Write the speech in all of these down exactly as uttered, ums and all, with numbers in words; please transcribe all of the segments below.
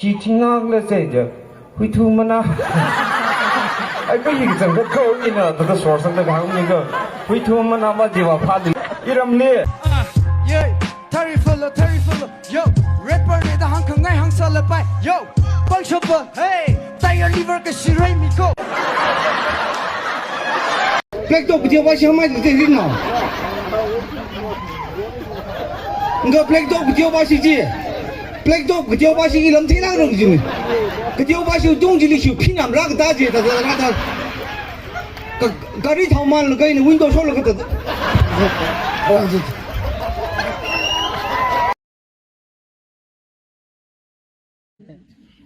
Chi thingnakla sai je, huithu mana. Ai, kayākha zangkakao ina, thāda sorsangda kahāng ni ko. Huithu mana ma jiva phāli. Iramli. Ah, yeah, thari fala, thari fala. Yo, rapper ne da hāngkhangai hāngsālapai. Yo, pangshapa, hey, tire liver kashi raimi ko. Black Dog video ba shi hamai de rin no. Nga Black Dog video ba shi ji. Black Dog video ba shi ilam thina rong ji ni. Video ba shi dung ji li shi phinam ra ka ta ji ta ta ta ta. Ka, gari thao man la kai ni window show la ka ta.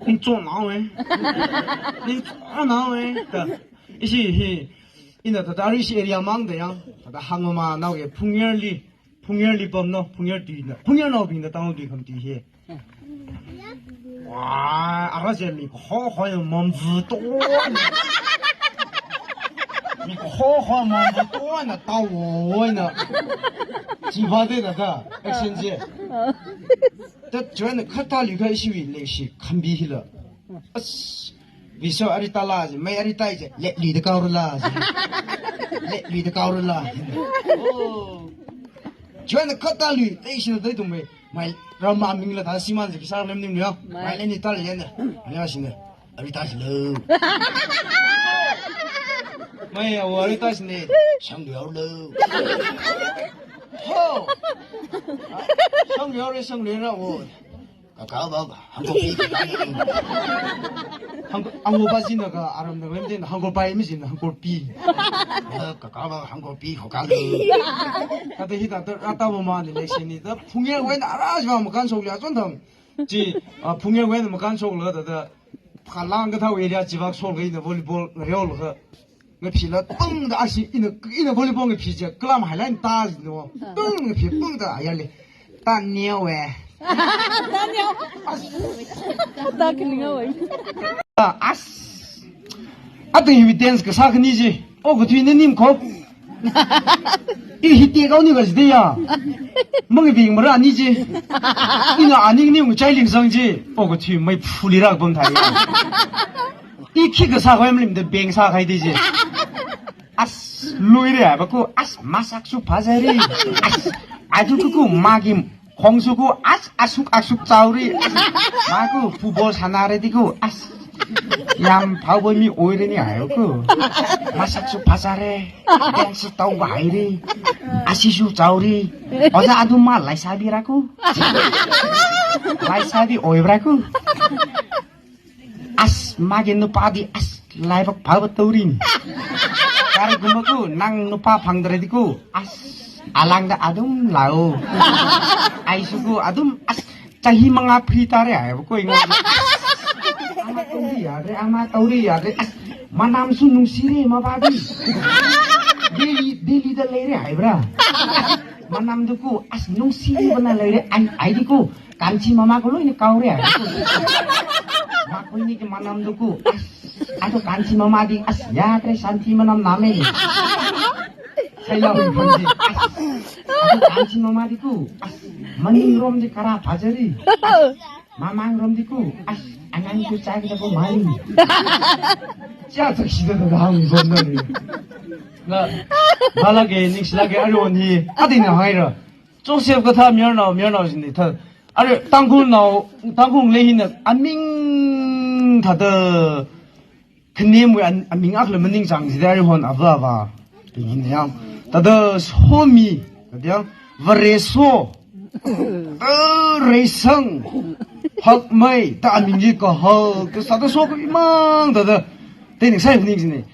Ning chon nao e. Ning chon nao e. Ta. Ishi hi. Ina thāda ishi area mang da yang. Thāda hāngmamānao e Phungyarli. Phungyarli pamnao. Phungyar tuina. Phungyarnaobingna tangtui khamtui hi. Wa, ara je mi khokhoi mamzu to. Mi khokhoi mamzu to na tao na. Jiva de na da. Action je. Ta chuan khatali ka ishi wi leshi khambi hila. As, viso ari tala ji, mai ari tai ji, le li de kaurala ji. Le li de kaurala. Oh. Chuan khatali, tai shi tai tum mai. Mai rama ming la ta siman ji kisa lem nim yo. Mai. Mai le ni tal le ne. Ani asi ne. Ari tai shi lo. Mai ya ari tai shi ne. Shang liao lo. Ho. Shang liao le shang liao la wo. Kakao ba, hangko pi, kakao. Hangko, angko ba jina ka, aram na lem den, hangko ba mi jina, hangko pi. Kakao ba, hangko pi, kakao. Kata hi ta, ta, ta ba ma ni le shi ni, ta, Phungyar wen ara ji ba makan sok lia chon thang. Ji, ah, Phungyar wen makan sok la, ta, ta, kalang kathao area ji ba sok la, ina volleyball, reol ka. Ngaphila pung da ashi ina, ina volleyball ngaphi je, klam hai line ta ji no. Pung ngaphi pung da ayale. Ta neo e. Ta neo. As. Ta kini nga wai. As. Ata evidence kasā kani ji. O kathui na nim ko. I hite kau ni ka ji de ya. Mang bing mara ni ji. Ina aning ni ngu chai ling sang ji. O kathui mai phuli rak bam thai ya. I khi kasā kau em lim de beng sā khai de ji. As, lui re, ba ko, as, masak su phazari. As, adu ku ku, magi, khong su ku, as, asuk, asuk chauri. As, ma ku, football sana re di ku, as. Yam phao boi mi oi re ni ayo ku. Masak su phazare. Dance su tau ga hai re. Asi su chauri. Oja adu ma lai sabi ra ku. Lai sabi oi ra ku. As, magi nupa di, as, laibak phao tauri ni. Kari kuma ku, nang nupa phang dre di ku, as, alang da adum lao. Ai su ku, adum, as, chahi manga phri ta re ai, ko ingo. Ama tauri ya re, ama tauri ya re, as, manam su nungsi re, ma ba di. Delhi, Delhi da lei re ai bra. Manam du ku, as, nungsi re bana lei re, ai, ai di ku. Kanchi mama ko lo ini kau re. Ma ko ini ke manam du ku. As, ado kanchi mama di as ya tre santi manam name. Saya lo kanchi. As, ado kanchi mama di ku. As, maning rom di kara phazari. As, mamang rom di ku. As, anang ku chai kita ko mali. Sia tak sida da hang zon na ni. Na, bala ke, nik sila ke, alo ni. Adi na hai ra. Joseph kathā mayarnao, mayarnao jin ni thā. Are, Tangkhulnao, Tangkhul lei hina aming thāda khanem wui an-, aming akla maning chang jida are hon ava ava. Pingin yang. Thāda Somi, thāda yang, Vareso, eh, Reisang, Hakmai, ta aming ji kahal, kasā da so ka imang, thāda, te ning sai ning jin ni.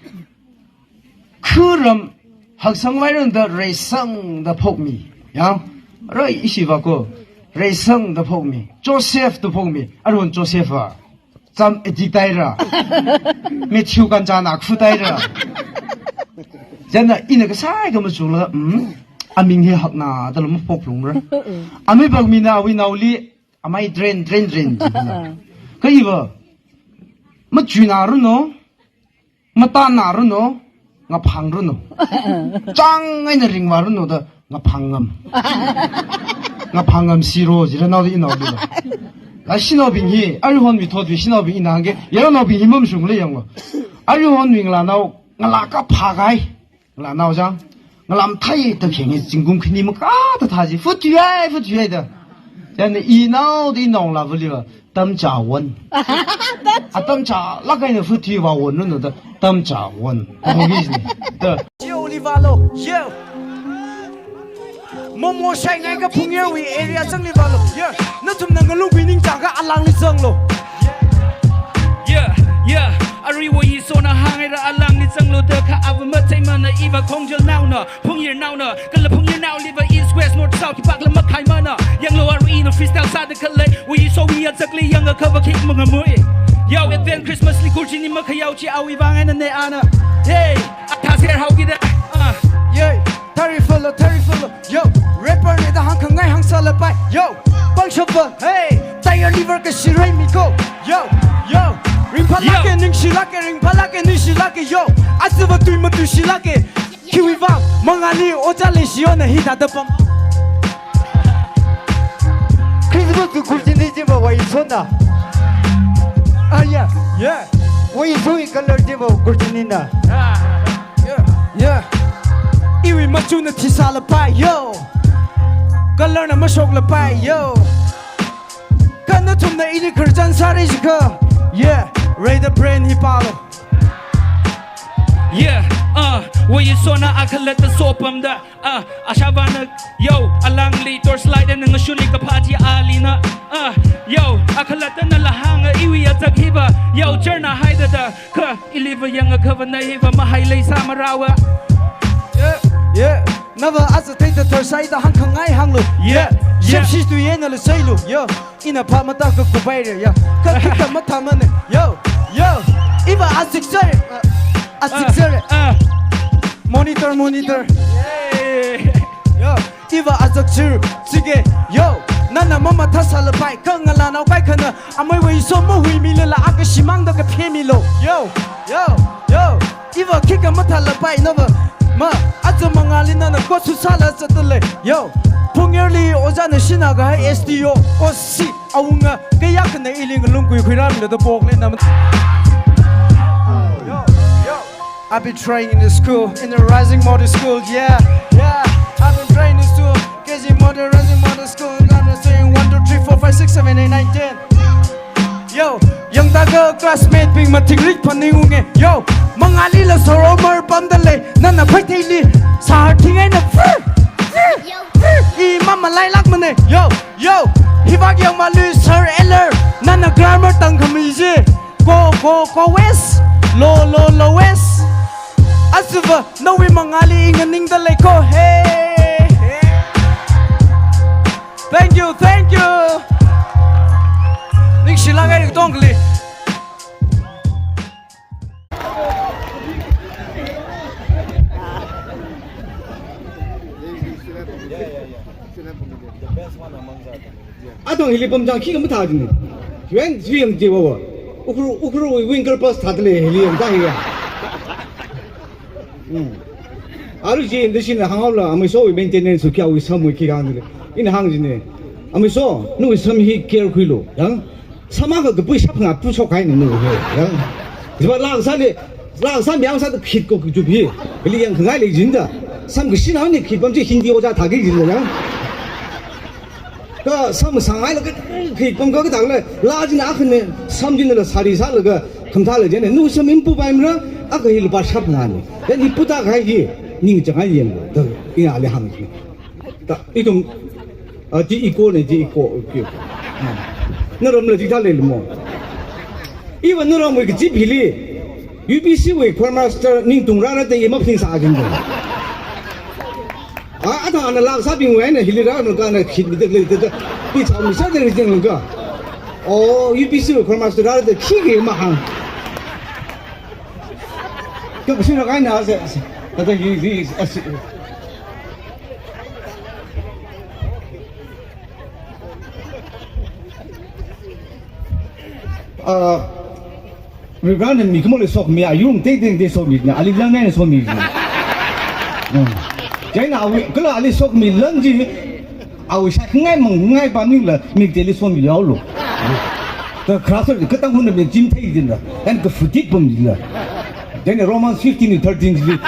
Khuram Haksang Vairon da Reisang da phokmi. Ya. Roi ishi va ko. Reisang da phokmi. Joseph da phokmi. Arun Joseph va. Cham edi taira. Matthew kan chana khu taira. Jana ina kasai ka machula. Hmm. Aming he hakna da lama phok lung ra. Ami bak mina awi nauli. Amai drain, drain, drain. Ka iva. Machuna runo. Matana runo, ngaphang runo. Chang eina ringva runo da ngaphang ngam. Ngaphang ngam siro, jira nao da inao da. Ashinaobing hi, aruihonwui thotwui shinaobing ina hāngke, yaronnaobing hi mamashungla yanglu. Aruihonwui ngalānao, ngalā kaphā kahai. Ngalānao chang, ngalā mathāi takheng zingkum khani makā da thā chi, futhuihai, futhuihai da. Chieina inao da inao ngalāvali va, tamchā won. A tamchālāk eina futhui va wonranu da, tamchā won. Kamo ki jini. Da. Yo, li vālo, yo. Momo shaingaikha Phungyarwui area zangli vālo, yo. Nathumna ngalungbing ningchāngkha alangli zanglo. Yeah, yeah. Arui Woyisona hānghaira alangli zanglo da kha ava matheimana iva Khongjel naona, Phungyar naona, kala Phungyar naoliva East, West, North, South, khipākhala makhaimana. Yanglo arui ina freestyle sāda khalei, Woyisowui azakli yangakha va khikha mangamui. Yo, Advent Christmas li gurchini makhayao chi awui vang eina ne ana. Hey, athā serhaokida. Ah. Yeah, thari falo, thari falo. Yo, rapper ne da hāngkhangai hāngsālapai. Yo, pangshapa, hey, tire liver ka shirai miko. Yo, yo, ringphālāke, yo, ningshilāke, ringphālāke, ningshilāke, yo. Aja va tui matuishilāke. Khiwui vang, mangāli ojā leishiona hithāda pam. Christmas tu gurchini chiva Woyisona. Ah, yeah, yeah. Woyisowui color chiva gurchinina. Yeah, yeah. Iwui machuna thisālapai, yo. Color na mashoklapai, yo. Kha nathumna ili khararchan sāra jiakha. Yeah, Ray the Brain hi pālo. Yeah, uh, Woyisona akhalatta sopamda, uh, Ashavana, yo, alangli torchlight eina ngashunli kaphā chi alina, uh, yo, akhalattana la hānga iwui azak hiva, yo, charna haida da, kha iliva yangakha va na hiva mahai leisā marāva. Yeah, yeah. Nava aja theida thar saida hāngkhangai hānglu. Yeah, yeah. Shepshi tu yena le sailu. Yo, ina phā matakha kupaire. Yo, kha khikha mathāmane. Yo, yo. Iva azak sare. Azak sare. Ah, ah. Monitor, monitor. Yeah. Yo, iva azak sir. Sige. Yo, nana mamathā sālapai. Kha ngalānao kaikhana amei Woyiso mahuimilala akha shimāngda kaphemilo. Yo, yo, yo. Iva khikha mathālapai nava. Ma, aja mangāli nana coach sāla zatdalei. Yo, Phungyarli ojāna shinakahai S D O, O C, awunga, kayākhana ili ngalung kuikhuirāmilo da pokle na. Yo, yo. I've been training in the school, in the Rising Model School, yeah, yeah. I've been training in school, K G Model, Rising Model School, and I'm saying one, two, three, four, five, six, seven, eight, nine, ten. Yo, yangda kha classmate bing mathingrik phaningunge. Yo, mangālila soromar pamdalei, nana phaiteili sāthing eina fur, fur, fur, i mamalailākmane. Yo, yo, hivak yangmalu Sir Eller, nana grammar tangkhami ji. Ko, ko, ko wes, lo, lo, lo wes. Aja va, nawui mangāli i nganingdalei ko, hey, hey. Thank you, thank you. Ningshilāka ringtongli. Athang hili pamchang khikha mathā jini. Yuan sui yangjiva. Ukhrul, Ukhrulwui winger pass thādalei hili yangda hiya. Hmm. Arui chi industry na hānghaola, amei Sowui maintenance su kayāwui samwui khi hāngdalei. Ina hāng jini. Amei So, nawui sam hi care khuilu. Yang, sam akha kapui shap nga pushok haina nu he. Yang. Jiva lāngsāli, lāngsā mi yangsāda khit ko kachup hi. Hili yangkhangai lei jinda. Sam kashin haoni khit pam chi Hindi ojā thāki jinda yang. Kha sam sāngailakha khit pam kha kathākhala, lā china akhane, sam chinala sari sālaga, khamathāla chieina, nu sam impu paimara, akha hi lupā shap ngani. Then hi putakahai hi, ningchāngai yanglu, da, ina ali hāng chi. Da, ithum, ah, chi iko ne, chi iko, okay. Ah. Naramla chithā leilumo. Iva naramwui kazip hili, U B C wui choir master ningtung rāra da i maphaningsā jingda. A, athang ana lāngsābingwui eina hili rānungka na khitmida leida da. Pi chao mi sāda ri jingka. O, U B C wui choir master rāda khikha mahāng. Kha kashin rākahaina se, se. Tata hi, hi, a, se. Ah, Reverend mi khamole sokmi, ayung te te te sokmi, na ali lang ngai sokmi. Hmm. Chieina awui, kala ali sokmi lang chi, awui shakngai mangngai pamningla, mi te li sokmi yaolu. Kha kharā sāli, kha Tangkhulnao mi chimthei jin la, and kha futit pam jin la. Then Romans fifteen thirteen ji,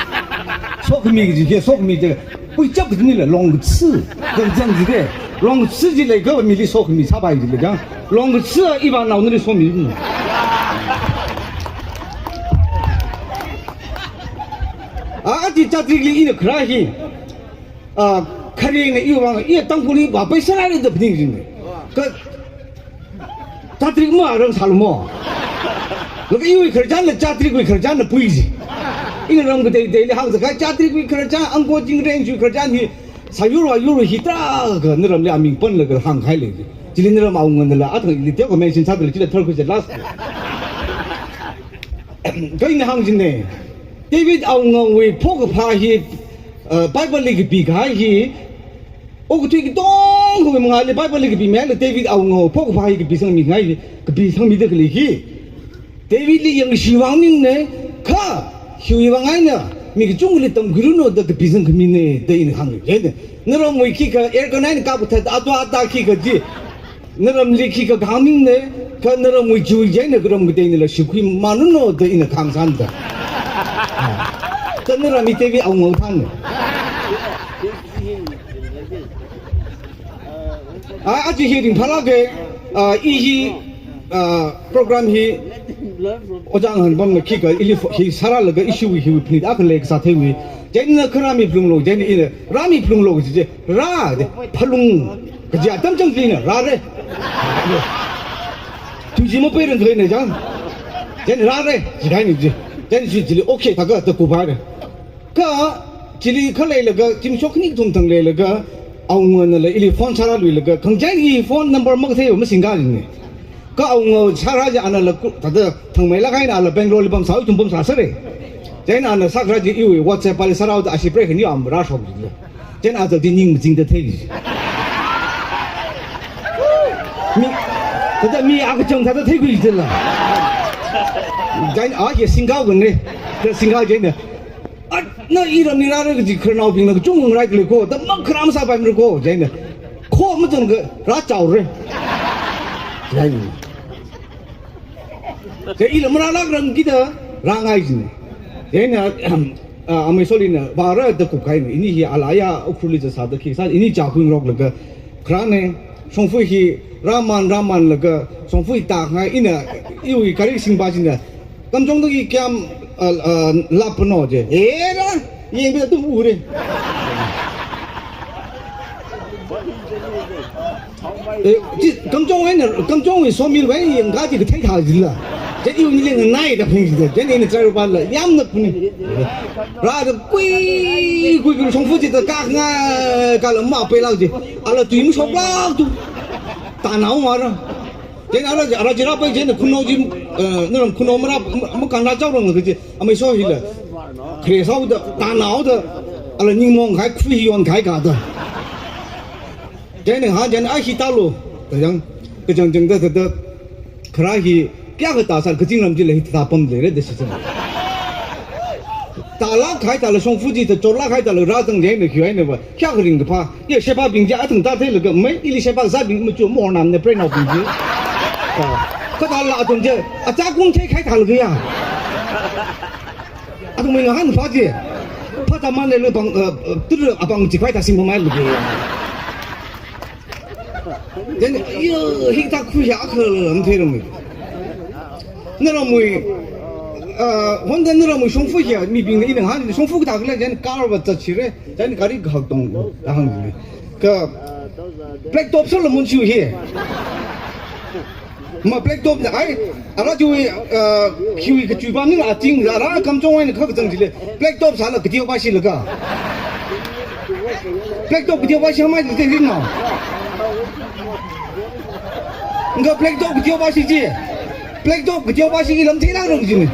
sokhami ji, sokhami ji, puichap ji ni la, longsi, kachang ji de, longsi ji lei kha mili sokhami sāpai ji la jang, longsi iva nao nali somi. A, aja chatrikli ina kharā hi. A, khareng na iwui vang, iya Tangkhulli va pai sāra da phaning jin. Kha chatrik ma rang sālu mo. Laga iwui khararchan la chatrikwui khararchan na pui ji. Ina ram kateiteili hāngzak kahai chatrikwui khararchan, Angkor Chingrengjwui khararchan hi, sāyur vāyur hi tarākha naramli aming panlaga hāngkahai lei ji. Chili naram Awunga nala, athang ili teo ka mention sāda lei, chila thar khuja last. Kha ina hāng jin ne. David Awungawui phokaphā hi, uh, Bible li kapi kahai hi, okathui katongawui mangāli Bible li kapi mei la David Awungawui phokaphā hi kapisangmi ngai, kapisangmida khalei hi. Davidli yangkashiwui vang maning ne, kha hiwui vang eina mi kachungkhali tamkhuiranu da kapisang khami ne, da ina hānga. Naramwui khikha aircon eina kapkathat, atua ata khikha ji. Naramli khikha kahāng maning ne, kha naramwui chiwui eina kharam kateina la shikhui manunu da ina kahāng sānda. A, ta naram hi David Awunga thān. A, aja hi ringphālāka, a, i hi, a, program hi, Ojā Ngahānpamna khikha ili fo-, hi sāralaga issue hi phanit akha lei kasā theiwui. Chieina kha rāmi phalunglu, chieina ina rāmi phalunglu ji, rā, de, phalung, kaji atam chang china, rāra. Thuji mapeirang khalei na jang. Chieina rāra, jikahai ni ji. Chieina chi chili, okay, thākha, ta kuphaira. Kha, chili khaleilaga, zimiksho khani kathum thang leilaga, Awunga nala ili phone sārāluilaga, khangachei i phone number makathei masingkā jin ne. Kha Awunga sārā ji ana la ku-, thāda thangmeilāk eina ala Bangalore li pamsā, ithum pamsā sāra. Chieina ana sākharā ji iwui WhatsApp pali sārāhaoda ashi preikhani am rāshok ji la. Chieina aja di ning machingda thei ji. Mi, thāda mi akachang thāda theikhui ji la. Chieina a hi singkā gun ne. Kha singkā chieina. A, na iramli rāra kaji khararnaobingna kachungkha ngarai khalei ko, da makharam sāpaimara ko, chieina. Kho machang kha rāchaora. Chieina. Kha ila marālākrang kida rāngai jin. Chieina, a, amei Solina, vāra da kupkahai ni, ini hi alaya Ukhrulli zat sāda khi sā, ini chākhui ngaroklaga, kharā ne, shongfa hi rāman, rāmanlaga, shongfa hi tākhangai, ina, iwui gari singpa jina, Kamjongdagi kayam, a, a, lāpna je. E la, yangbi athum ure. E, chi, Kamjong eina, Kamjongwui sawmill wui yangkā chi kathei thā jila. Je iwui nili nganai da phing jila. Je ina chairu pala, yamna phuni. Rāda kui, kui, kui, shongfa chi ta kakngai, kala mapeilāk ji. Ala tui mashoklāk tu. Tanao mara. Chieina ala, ala chi rāpai chieina khunnao chi, eh, naram khunnao marā, ma, makānrā chaorang kaji, amei So hila. Khare sāhaoda, tanao da, ala ningmong kahai, khui yonkahai ka da. Chieina ha, chieina a hi tālu, kachang, kachang chang da, da, da, kharā hi, kayākha tāsā, kazingram chila hi tāpam leira da shi chang. Tālāk kahai thāla shongfa chi ta, chotlāk kahai thāla rāzang chieina khiwui eina va, kayākha ringkaphā. Ya, sheba bing chi athang ta theilaga, mei, ili sheba zābing machu mornam ne preinaobing chi. Ah, kha thāla athang chi, achā kum theikahai thālaga ya. Athang mei ngahān phā chi. Phā ta man le le bang, eh, eh, tur apang chi khavai ta singpamhailaga ya. Then, ya, hi ta khuya akha lam theirang. Naramwui, ah, honda naramwui shongfa ya, mibingna ina ngahān, shongfa kathā khala, then car va zatshira. Chieina gari kahak tong, da hāng jili. Kha black top sāla mun chiu hi. Ma black top na ai, ara chiwui, ah, chiwui kachipa ni la ching, ara Kamjong eina kha kazang jili. Black top sāla kateo pa shi laga. Black top kateo pa shi mai jili rin no. Nga black top kateo pa shi ji. Black top kateo pa shi ilam thei na rong jini.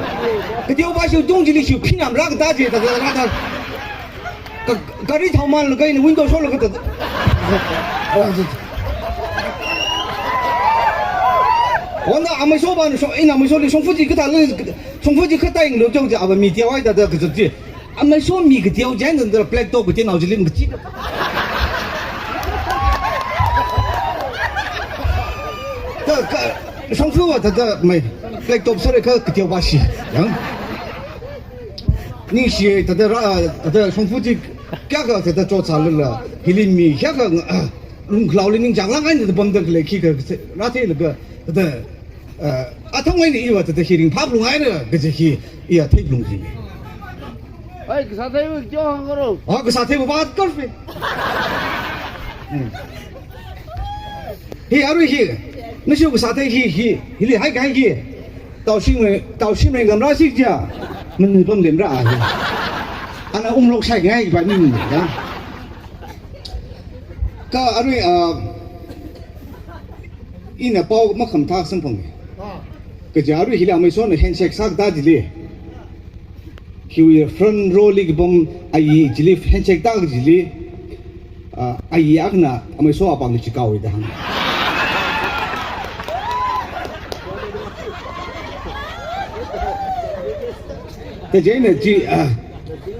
Kateo pa shi tung jili shi phinam ra kata ji, ta, ta, ta, ta. Ka, gari thao manlaga ina window sholaga ta. Wanda amei So pāna shong, ina amei Soli shongfa chi kathā le, shongfa chi kathā yanglu chang chi ava mi teowai ta ta kazat chi. Amei So mi kateo chieina da black top kateonao chili kachi. Ka, ka, shongfa va thāda mai, like top sāra ka, kateopa shi. Yang. Ningshi thāda ra, thāda shongfa chi kayākha thāda chotsālala, hili mi kayākha, ah, lungkhalaoli ningchānglāk eina thāda pamda khalei khikha, rātheilaga, thāda, ah, athang eina iva thāda hi ringphālung eina, kaji hi, iya theilung hi. Ai, kasā theiva kyo hāngkaro. Ah, kasā theiva va karfe. Hmm. Hi, arui hi. Nashi kasā thei hi, hi. Hili haikahai hi. Taushimei, taushimei ngamra shi ja. Manui pamlemra hi. Ana umrok shaingai ba ni ya. Ka arui, ah, ina pao makhamathā samphang. Kaja arui hili amei sona handshake sāda jili. Hiwui front row li kapam ayi chili handshake da jili, ah, ayi akhana amei so apam chi kaowa da hāng. Kaja ina chi, ah,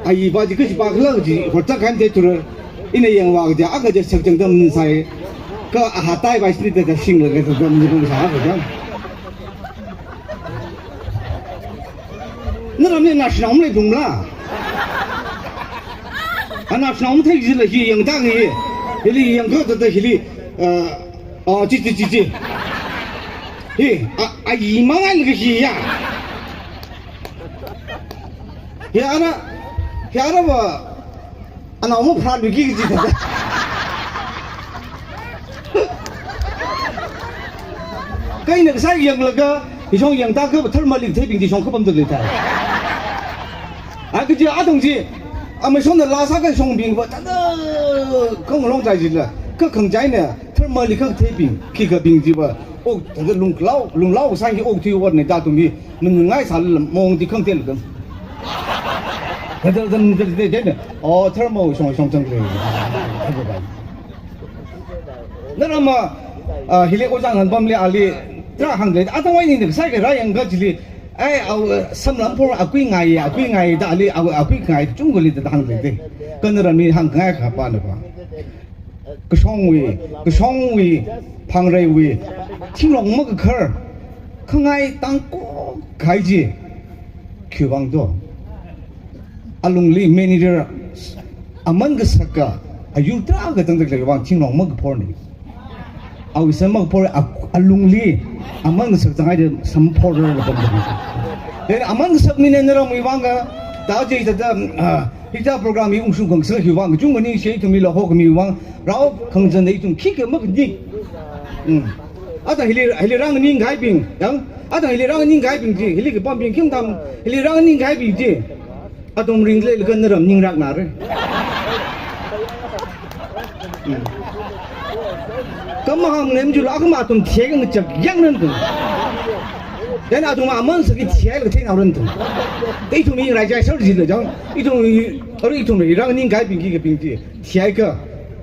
ayipa chi kachipakhala chi hotak khan te tura. Ina yangva kaja, ah, kaja sakchang dam sai. Ka aha tai ba shi ni da shinglaga dam ni bung sa kaja. Naramli national leilungla. Ana national thei jila hi yangda ngi. Hili yangkha thāda hili, ah, ah, chi, chi, chi, chi. Hi, ah, ah, i mangai laga hi ya. Hi ara, hi ara va, Anaoma pharāluiki kaji thāda. Kaina kasā yanglaga, hishong yangda ka thermally theibing chi shong kapam da leithai. A kaji athang chi, amei sona laa sākashongbing va thāda, khangalong chai jila, ka khangachei eina, thermally katheibing, khikhabing chi va, oh, thāda lungkhalao, lunglao sāng hi okthui ot ne da tum hi, nungngai sālala mong di khang tel dam. Thāda dam, dam, dam, dam, dam. Oh, thermo shong, shong chang le. Narama, ah, hili ojang hanpamli ali, tarā hāngle. Athang wai ni ne, sai ke rā yangkha chili. Ai, au, samlam por akui ngai, akui ngai, da ali, au, akui ngai, chungkali da hāngle de. Ka naramli hāngngai khapa na pa. Kashongwui, kashongwui, phangreiwui, thingrong makakhar, khangai tangkok kahai chi, khiwui vang do. Alungli manager, aman kasaka, ayur tarākha tangda khalei vang thingrong makaphor ni. Awui sam makaphor, a, alungli, aman kasak zangai de samphor la pam da. Then aman kasak mina naramwui vang ka, da je da, ah, Hithā program hi ungshung khangasak hiwui vang, kachungkha ningshi ithumli laho khami vang, rao khangazan ithum khikha makhaning. Hmm. Athang hili, hili rānganing kahaibing, yang, athang hili rānganing kahaibing chi, hili kapambing khim tam, hili rānganing kahaibing chi. Athum ringleilaga naram ningrak nare. Hmm. Kamaham nem jula kama athum thiai kangachak yang nan tu. Then athum aman saki thiai laga theinao ran tu. Ithum hi rai jai sar jila jang. Ithum hi, arui ithum hi rānganing kahaibing khikhabing chi. Thiai ka,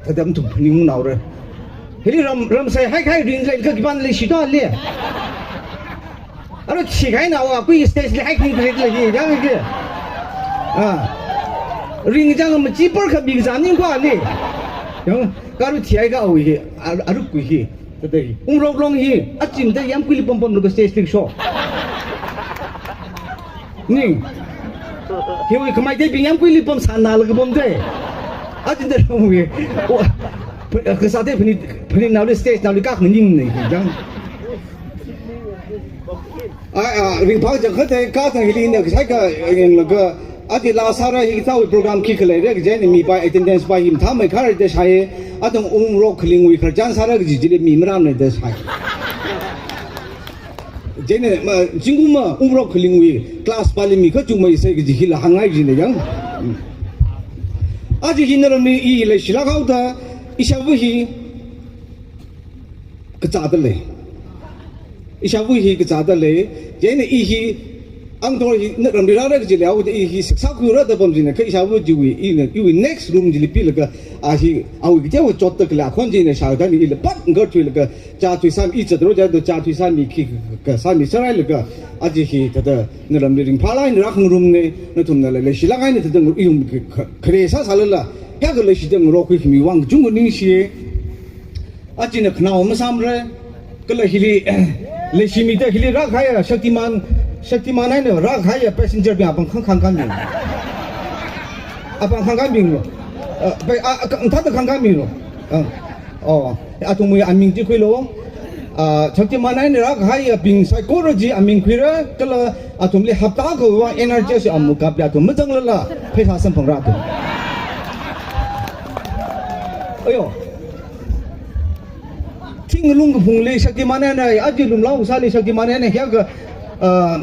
thāda ithum phaningnao ra. Hili ram, ram sai haikahai ringlei ka khipāna leishi da le. Arui thikahaina wa kui stage li haikahai ringlei hi, jang ki. Ah. Ring jang ma chi par kha bing jang ning kwa le. Yang, ka arui thiai ka awui hi, ar-, aruk kui hi. Tadai. Ungrok long hi, achim da yamkuili pampamlaga stage li sho. Ning. Hiwui khamai teibing yamkuili pamsānalaga pamda. Achim da long hi. O, pa-, kasā tei phani, phaninaoli stage naoli kak maning ne, jang. Ai, a, ringphā jang kha tei, ka thang hili na, kasai ka, yanglaga, Ati laa sāra hi kathāwui program khikha leira kaji eina mipa attendance pa hi mathāmei khare da shāi, athang Ungrok khalingwui khararchan sāra kaji chili mi marāmana da shāi. Chieina, ma, zingkum ma Ungrok khalingwui class pali mi kachungmei sai kaji hila hāngngai kajina yang. Aja hi naramli i leishilāk haoda, ishāva hi kazāda lei. Ishāva hi kazāda lei. Chieina i hi, angthor hi, naramli rāra kaji leihaoda i hi, saksa khuira da pam chieina, kha ishāva chiwui, ina, iwui next room chili pilaga, a hi, awui kateowa chotda khalei akhon chieina shāda ni ila pat ngarthuilaga, chā thuisāmi i zatro chāda chā thuisāmi khi, ka, sāmi sārailaga, aja hi, thāda, naramli ringphālāk eina rākhangarum ne, nathumna la leishilāk eina thāda ngar-, i yum kha-, kha-, khare sāsālala, kayākha leishida ngarokhui khami vang kachungkha ningshi. Achina khanao masāmara, Kala hili, leishimida hili rākahaiya Shaktiman, Shaktiman eina rākahaiya passenger bing apāng khangkhang kami. Apāng khangkhang bing lo. Eh, pai, a, a, ka-, thāda khangkhang kami lo. Ah, oh, athumwui aming chi khuilo. Ah, Shaktiman eina rākahaiyabing saikora chi aming khuira, kala athumli hapta akhawui vang N R G S wui amukapli athum mazanglala pheisā samphangra athum. Ayo. Thinglung kaphungli Shaktiman eina, aja lumlao kasāli Shaktiman eina hiyākha, ah,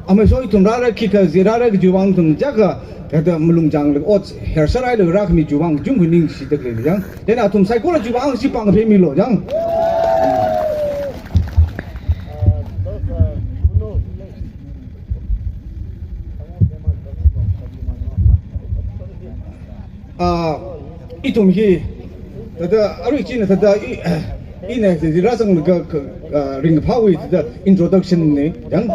amei soi ithum rāra khikha zi rāra kajiwui vang ithum chiyākha, kathāda malung chānglaga ot herserhailaga rākhami chiwui vang kachungkha ningshida khalei jang. Chieina athum saikora chiwui vang shi pāng phemilo jang. Ah, ithum hi, thāda, arui china thāda, i, ina thāda rāzanglaga, ka, ah, ringkaphāwui thāda introduction na, jang.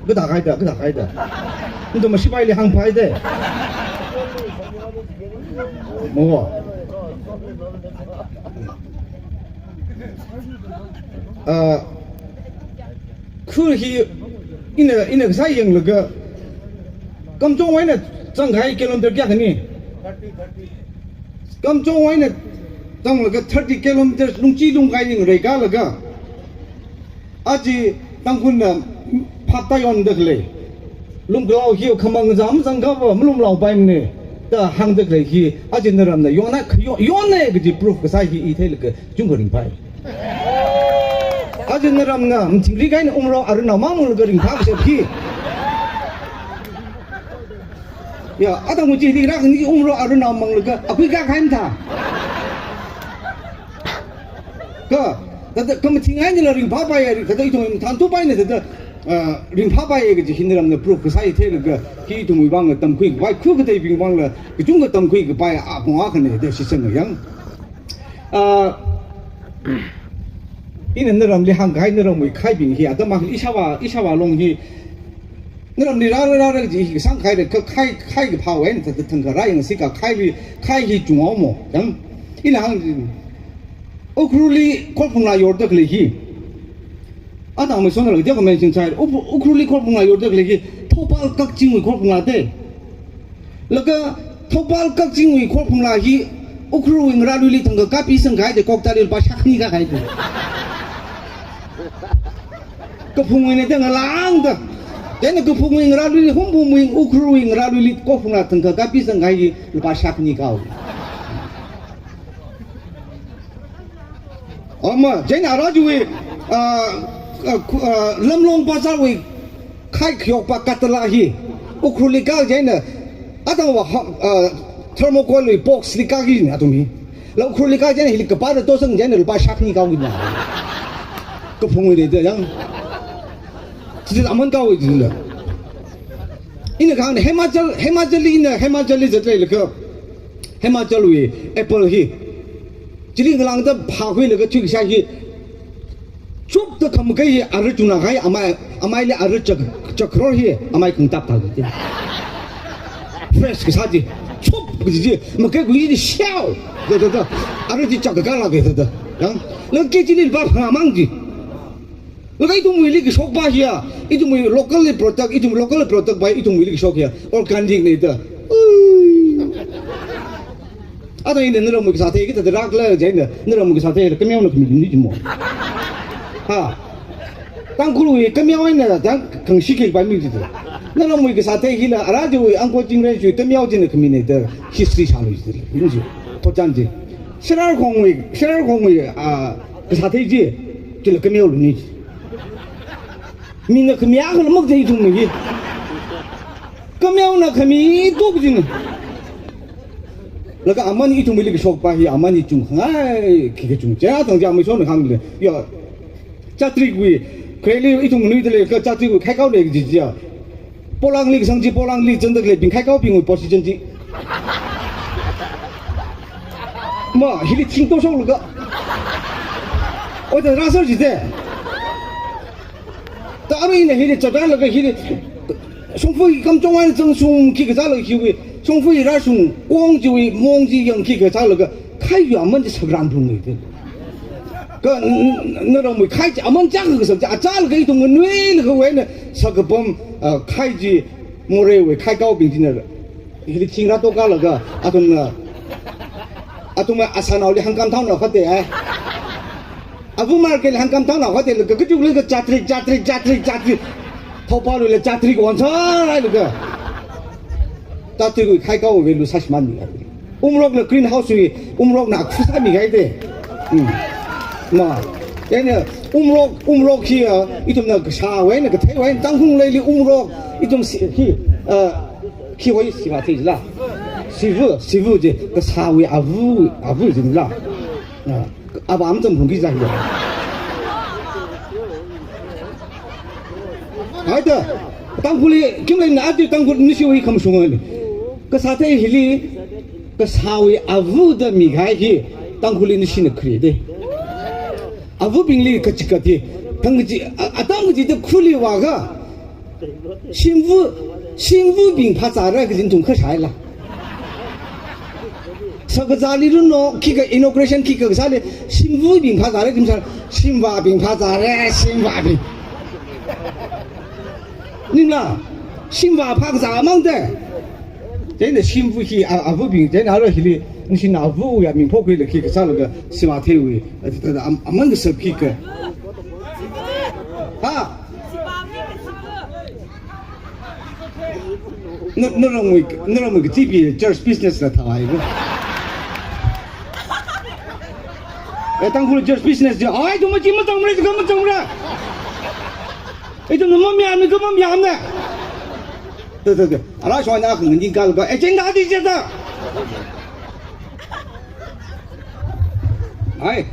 Kathā kahaida, kathā kahaida. Ithum mashipaili hāngphaida. Mo. Ah, Ukhrul hi ina, ina kasā yanglaga, Kamjong eina zangkahai kilometer kayākhani? Kamjong eina zanglaga thirty kilometers lungchi lungkai ning reikalaga, aja Tangkhulna phapta yonda khalei, lumkhalao hi khamang zam zangkha va malumlaopaimana da hāngda khalei hi, aja naramna yonna, yo-, yonna kaji proof kasā hi i theilaga chungkha ringphai. Aja naramna, machingri kahaina umrao arunao mang manglaga ringphā kasā hi. Ya, atang muchi di rak ni umrao arunao manglaga, akui kakahai mathā. Ka, thāda, kamathing einala ringphāpaiya, thāda ithum thantupaina thāda, ah, ringphāpaiya kaji hi naramna proof kasā i theilaga, hi ithumwui vang tamkhui, vai khu kateibing vangla, kachungkha tamkhui kapai apong akhana da shitsanga jang. Ah, ina naramli hāngkahai naramwui khaibing hi, atam akhali ishāvā, ishāvā long hi, naramli rāra rāra kaji hi kasāngkhaida, ka khai, khai kaphāwui eina thāda thangkha rāyangsi ka khaili, khai hi chunghaomo, jang. Ina hāng, Ukhrulli khorphunglā yorda khalei hi. Atang amei sona laga dia comment singchai, Uk-, Ukhrulli khorphunglā yorda khalei hi, Thoubal Kakchingwui khorphunglā te. Laga Thoubal Kakchingwui khorphunglā hi Ukhrulwui ngarāluili thangkha kapisangkahai de, koktāli lupā shākhani kakahai de. Kaphungwuina de ngalāngda. Chieina kaphungwui ngarāluili, Hungpungwui, Ukhrulwui ngarāluili khorphunglā thangkha kapisangkahai hi lupā shākhani kao. Ama, chieina ara chiwui, ah, ah, khu-, ah, Lamlong Bazarwui khai khayokpa katala hi, Ukhrulli kal chieina, atangva ha-, ah, thermocol wui box li kaki ni athum hi. La Ukhrulli kal chieina hili kapāda tosang chieina lupā shākhani kaoki na. Kaphungwui de jang. Chili aman kaowui chila. Ina kahāng Himachal, Himachalli ina, Himachalli zatleilaga, Himachalwui apple hi. Chili ngalāngda phākhuilaga thuikashā hi. Chupda khamakei hi ara chungnā kahai amei, ameili ara chak-, chakror hi amei khangtap thāki. Fresh kasā chi. Chup kaji chi. Makaikhui chi siao. Da, da, da. Ara chi chak kakala ke da, da. Yang, lāngki chili lupā phangā mang chi. Laga ithumwuili kashokpa hiya, ithumwui local product, ithum local product pai ithumwuili kashok hiya, organic na da. Ui. Atang ina naramwui kasā thei kathāda rākhala chieina, naramwui kasā theila kameona khami ni jimo. Ha. Tangkhulwui kameo eina tang kangshi kapai mi jida. Naramwui kasā thei hila, ara chiwui Angkor Ching Range wui kameo china khamina da history shālu jida. Yin ji. Thotchan ji. Shararkhongwui, Shararkhongwui, ah, kasā thei chi, chila kameolu ni. Mina khami akhala makthei ithumna hi. Kameona khami tok jina. Laga aman ithumwuili kashokpa hi aman hi chungkhangai khikha chung. Chieina thang chi amei sona hāngli. Ya. Chatrikwui, khareli ithum nuida lei ka chatrikwui khaikao lei kaji chiya. Polangli kasang chi polangli zangda khaleibing khaikaobingwui position chi. Ma, hili thing toshoklaga. Oda rāser jite. Ta arui ina hili chadalaga hili. Shongfa hi Kamjong eina zangshung khikha sālaga hiwui. Shongfa hi rāshung kong chiwui mong chi yang khikha sālaga. Khaiwui aman chi sakran phungwui te. Kha n-, n-, naramwui khai chi aman chang kasak chi achālaga ithum nganuilakha wui eina sakapam, ah, khai chi moreiwui khaikaobing china hili thing rātokalaga athumna, athumna asānaoli hangkam thaonao khate ai. Avu marketli hangkam thaonao khatelaga kachukli ka chatrik, chatrik, chatrik, chatrik. Thopalwuila chatrik won sālailaga. Chatrikwui khaikaowui value sāshimānmi. Umrokna greenhouse wui, umrokna akhu sāmikahai te. Hmm. Ma. Chieina umrok, umrok hi, ah, ithumna kasāwui eina katheiwui eina Tangkhul leili umrok, ithum si-, hi, ah, khiwui siva theila. Siva, siva chi kasāwui ava, ava chila. Ah, ava amtam phungki zai. Haida, Tangkhulli, kim leina aja Tangkhul nishiwui khamashungna. Kasā thei hili, kasāwui ava da mikahai hi, Tangkhulli nishina khuire te. Avabingli kachikatta, thang kaji, a-, atam kachida khuli vākha, shimva, shimvabing phāzāra kaji ithum kashāla. Sakazāli runo, khikha inauguration khikha kasāli, shimvabing phāzāra, shim sā, shimvābing phāzāra, shimvābing. Maningla, shimvā phākazā mang te. Chieina shimva hi, a, avabing, chieina ara hili, nishina avawui aming phokhuilaga khi kasālaga, siva theiwui, a, a, a, am-, aman kasā khikha. Ha? Na, naramwui, naramwui kachipi church business la thāhai ko. Eh, Tangkhul church business chi, ai, ithum machi mazangra, ithum mazangra. Ithum mamayāmna, ithum mamayāmna. Da, da, da. Ara shona khanganing kal ba, agenda di je da. Ai,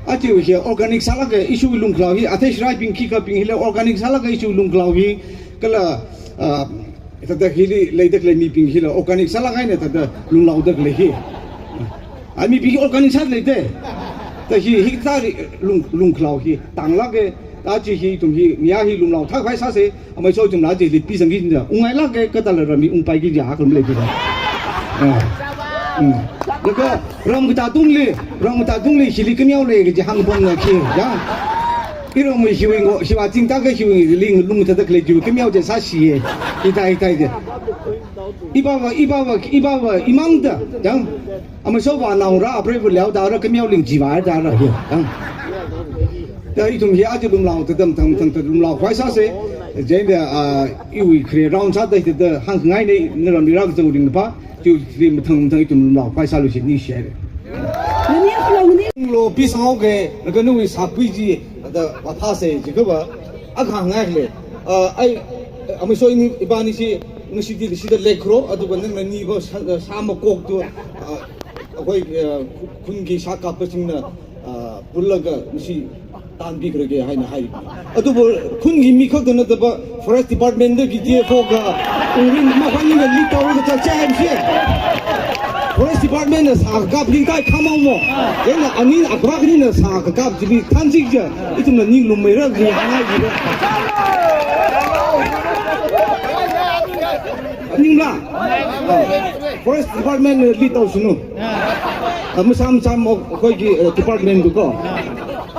aja hi organic sālaga ithum lungkhalao hi, athei sharaibing khikhabing hila organic sālaga ithum lungkhalao hi, kala, ah, thāda hili leida khalei mibing hila organic sālaga eina thāda lunglaoda khalei hi. Ai mibing organic sālei te. Thāda hi, hithāda lung, lungkhalao hi, tānglāka, aja hi ithum hi, ngayā hi lunglao thākhavai sāsa, amei so ithumla aja hili pizangki jida, ungngailāka, kathāla ramli ungpaiki jiakha malei jida. Ah. Hmm. Laga ram katātungli, ram katātungli hili khameo lei kaji hāngpamna khi, ya. Iramwui hiwui ngo, hiva chingtaka hiwui ling lung thāda khalei jiwui khameo chi sāshiya. Hithā, hithā je. Iva va, iva va, iva va, imang da, ya. Amei so va naongarā, apreiva leoda ara khameo ling jiva da ara hi, ya. Thāda ithum hi aja lunglao, thāda mathang, mathang, thāda lunglao khavai sāsa, chieina, ah, iwui kharei round sāda, thāda hāngngaina, naramli rākazang ringphā, chi, chi mathang, mathang ithum lunglao khavai sālu shi ningshiya. Lo, peace haoka, laga nawui sākhui chi, thāda vāphāsa, jiakha va, akha hāngngai le. Ah, ai, amei so ini, ibani shi, ngashi di, shida lekro, aduka nang nani va, sā, sā makok tu, ah, akhoi, ah, khunki sā kapasingna, ah, pullaga ngashi tanpikhare haina hai. Adubu khunki mi khakta nattaba Forest Department da B D F ga ungrin makhani na lead tawra kachā chāmsi. Forest Department na sā kap lingtai khamao mo. Chieina ani akwa kani na sā kap jibi thanjik ja. Ithumna ning lummeira ji hangai ji. Maningla. Forest Department na lead tawsunu. Ah, masam sam akhoi ki, eh, department tu ko.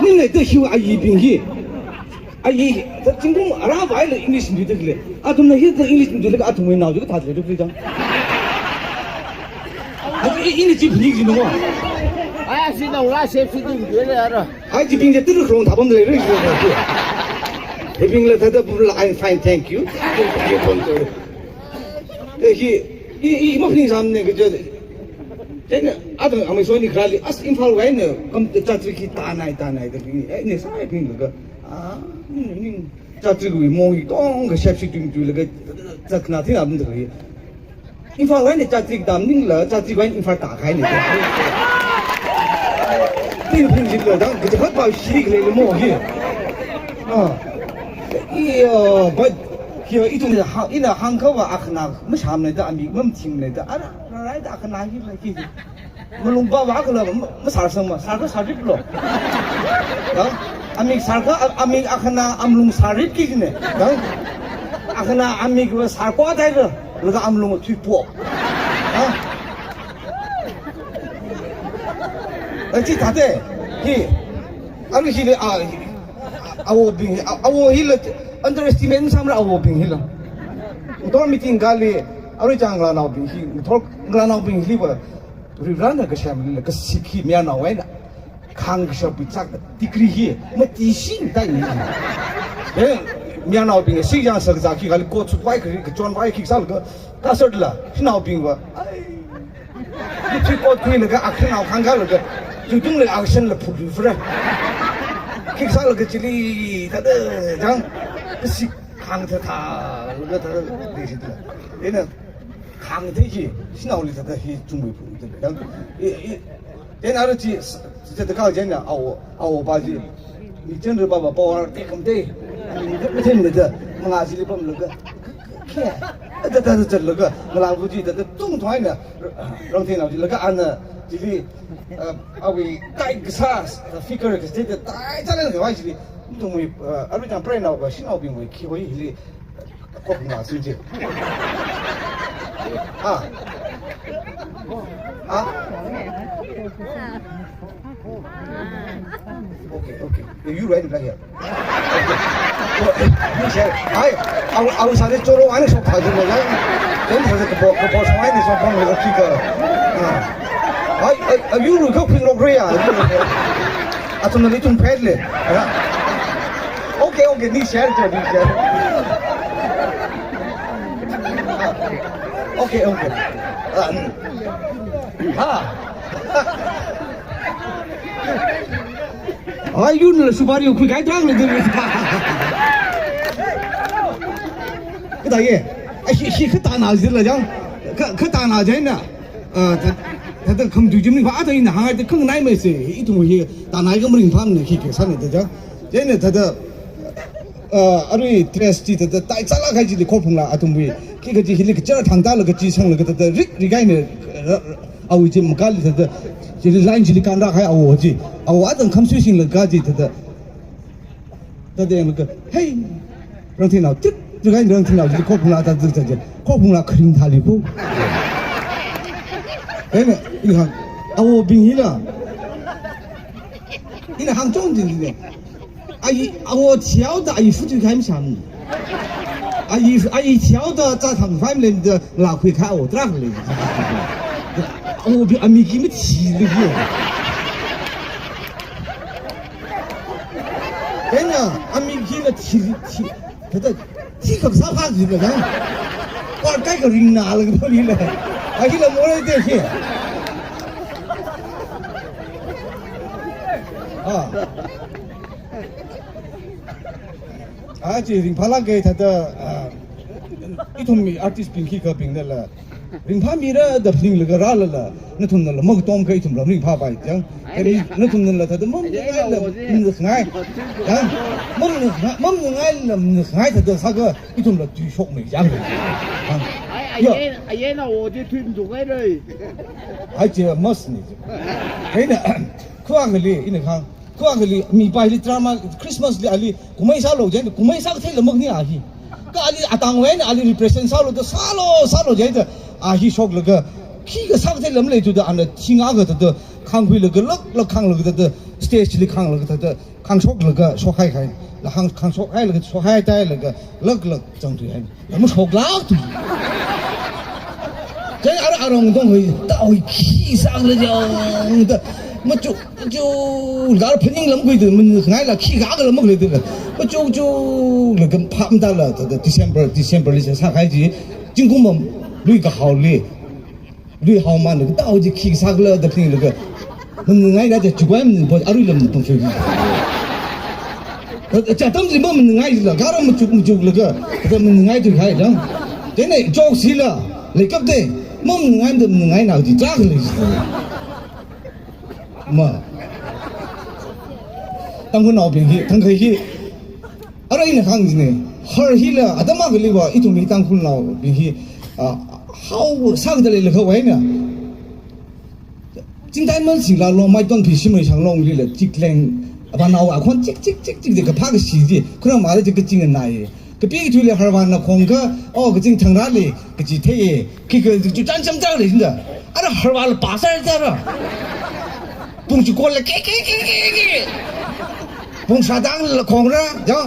Ning leida hiwui ayibing hi. Ayi, ta zingkum ara vaila English mi tu le. Athumna hithāda English mi tu le, athumwui nao tu kathā le tu le dang. Atu i, ini chi phini ji no. Ai, si nao la se si tu le ara. Ai, chibing je tu rong thapam le re. Hibingla thāda bula, "I'm fine, thank you." Eh, hi, i, i, maphaningsāmana kaja. Chieina, athang amei so ini kharāli, as Imphal wui eina, kam chatrik hi tānai, tānai, da bing, eh, ne sābinglaga, ah, ning, ning, chatrikwui mong hi tongkha shepshi tung tulaga, chakna thina bing da hi. Imphal wui eina chatrik tam ningla, chatrikwui eina Imphal tākahaina. Tin phin jitla dang, kaja khat pao shirik le le mo hi. Ah. Iyo, but, hi, ithum ha, ina hāngkha va akhana, mashamna da, amik mamthingna da, ara, ara, ara, da akhana hi la ki. Malung va va akhana, ma, masārsang ma, sārkha sārip lo. Da? Amik sārkha, a, amik akhana, amlung sārip ki ne. Da? Akhana, amik va sārkwa dai lo, laga amlung thuipo. Da? Achi thāda, hi, arui hili, a, awobing, a, awo hila, underestimate sāmara awobing hila. Ngathor meeting kali, arui chang ngalānaobing hi, ngathor ngalānaobing hiliva, Varivarana kasem lila, kasik hi mayarnao eina. Khāngkashapwui chākda, degree hi, mati shing tai ni. Eh, mayarnaobing, si yang sa kazā khi kali coat suit vai kari, kachon vai khi sālaga, kasarla, shanaobingva, ai, Ithum coat khuilaga, akhanao khangkālaga, jutungla action la phut phut ra. Khi sālaga chili, thāda, jang, si khāng thāthālaga, thāda, dei sitla. Ina, khāng thei chi, shanaoli thāda hi chungmei phut phut jang. I, i, ina ara chi, s-, s-, thāda kha jang na, awo, awopa chi. Michan raba ba power te kam te. Michan raba da, manga chili pamlaga. Khe, da, da, da, da, laga, ngalāngbu chi, da, da, tung thoi na, Rangtheinao chi, laga ana, chili, uh, awui, tai kasā, figure kasā, da, tai, tai, laga, wai chili, tungwui, uh, arui chang pray nao, ba, shanaobingwui, khi wai, hili, kok na, sin chi. Ah. Ah. Okay, okay. You write it right here. Okay. Oh, eh, you share. Ai, au, au sāda choro ani sok thāda mo lai. Then sāda kapo, kapo sok ani sok pang lo kika. Ah. Ai, ai, ai, you look up in Logria. Athumna ithum phet le. Ah. Okay, okay, ni share cho, ni share. Ah. Okay, okay. Ah. Ha. Ai, yun la supari khuikahai thang le dun. Kada ye. Ai, hi, hi kata na jila jang. Ka, kata na jang na. Ah, ta, ta, ta kham ju jim ni ba ta ina hang ai ta khang nai mai se. Ithum hi ta nai ka mring pham ne khi ke san ne ta jang. Jang ne ta ta, ah, arui dress chi ta ta tai chala kai chili khorphung la athumwui. Khi kaji hili kachar thang ta la kachi sang la ka ta ta rik rik ai ne. Awui chi makali thāda, chili line chili kānra hai awo chi. Awo atang khamsui singlaga chi thāda. Thāda yanglaga, "Hey! Rangtheinao, tik, tik hai Rangtheinao," chili khophungla thāda thāda. Khophungla kharing thāli phu. Ena, ina hāng, awobing hila. Ina hāngchong jin jin ne. Ai, awo thihaoda ai futu khai masam. Ai, ai thihaoda cha tham khai malen da la khui khai awo trak le. Awo bi ami ki mit si le ye. Ena, ami ki na thi, thi, thāda, thi kak sa phak ji le da. Par kai ka ring na le ka li le. Ai, ki la mo le de ki. Ah. Achi ringphālāk kahai thāda, ah, ithumwui artist bing khikha bingna la, ringphāmira da phaninglaga rālala, nathumna la makatom kahai ithum la ringphāpai jang. Kani nathumna la thāda mamngai la, mamngai. Jang, mamngai, mamngai la, mamngai thāda sākha ithum la tui shokmei jang. Jang. Ai, ai, ya. Ai, ai, na wo ji tui mduk ai rei. Ai, chi must ni. Kaina, khuwa kali, ina khang. Khuwa kali, mipa hili drama, Christmas li ali, kumei sālo jai, kumei sākathei lamak ni a hi. Kha ali atang wui eina ali represent sālo da, sālo, sālo jai da, a hi shoklaga, khikha sākathei lam leithuda, ana thinga kathāda, khangkhuilaga, lak, lak khanglaga thāda, stage li khanglaga thāda, khangshoklaga, shokhai khai. La hāng, khangshok hailaga, shokhai tailaga, lak, lak, zangthui hai. Mashok lak tu. Kha ara arong tong hui, ta hui khi sākhala jang ta. Machu, machu, gar phaning lam kui tu, mangai la khi ga ga lam kui tu. Machu, chu, la gam pham ta la, ta, ta, December, December li sākahai chi. Zingkum mam, lui kahao li. Lui haoman, ta hui khi sākhala da phaning la ga. Mangai la ta, chu kwai man, arui lam pung sui. Cha tam zi mamngai la, gara machuk machuk laga, kada mamngai tu hai dang. Tene jok sila, leikap de, mamngai da mamngai na di jak le. Ma. Tangkhulnaobing hi, Tangkhul hi. Ara ina khang jine, har hila, atam akhaliva, ithum hi Tangkhulnaobing hi, ah, hao sākada leilakha wai na. Chingtai mal singla longmai tongphi shimrei shang long lila chikleng, abanao akhon chik, chik, chik, chik, de kaphā kashi ji, khurang mala ji kaching nai. Kapi thuile harvāna khongkha, oh, kaching thangra le, kachi thei, khikha chu chan cham chang le jinda. Ara harvāla pasar tara. Pung chikon la ke, ke, ke, ke, ke. Pung shātang la khongra, ya.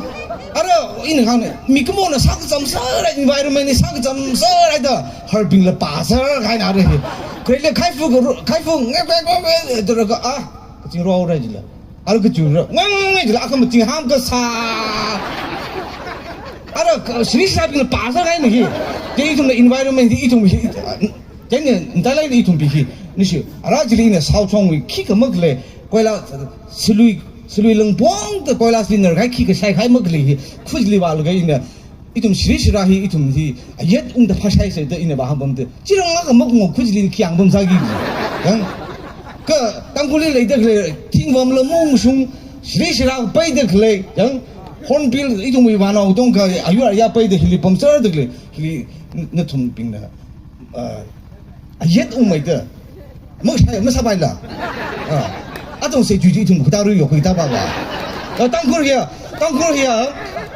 Ara, ina hānga, mikumona sākacham sāra, environment ni sākacham sāra da, harbing la pā sāra, kahaina ara hi. Kare le khaifu ka ru-, khaifu, nge, nge, nge, nge, da ra ka, ah, kaching ro ra jila. Ara kaching ro, nge, nge, nge, jila, aka maching ham kasā. Ara, ka, shri shri bing la pā sāra kahaina hi. Ke ithumna environment hi, ithum hi, Chieina, ntalai ni ithum bing hi, nishi, ara chili ina South Chongwui khikha makhalei, koila, silui, silui langpong da koila sili narkahai khikha shaikahai makhalei hi, khuili vālaga ina, ithum shiri shira hi, ithum hi, ayet ungda phāshaisa da ina vāhāngpamda, chirang ngakha makungo khuili khi yangpamsāki. Yang, ka, Tangkhulli leida khalei, thingvamla mungshung, shiri shira peida khalei, yang, Hornbill, ithumwui vānao tongkha, ayur aya peida hili pamsārda khalei, hili, nathumbingna. Ah, ayet ungmeida. Mashai, masāpaila. Ah, atong se juju ithum khuta rui yo khuta ba ba. Ah, Tangkhul hiya, Tangkhul hiya,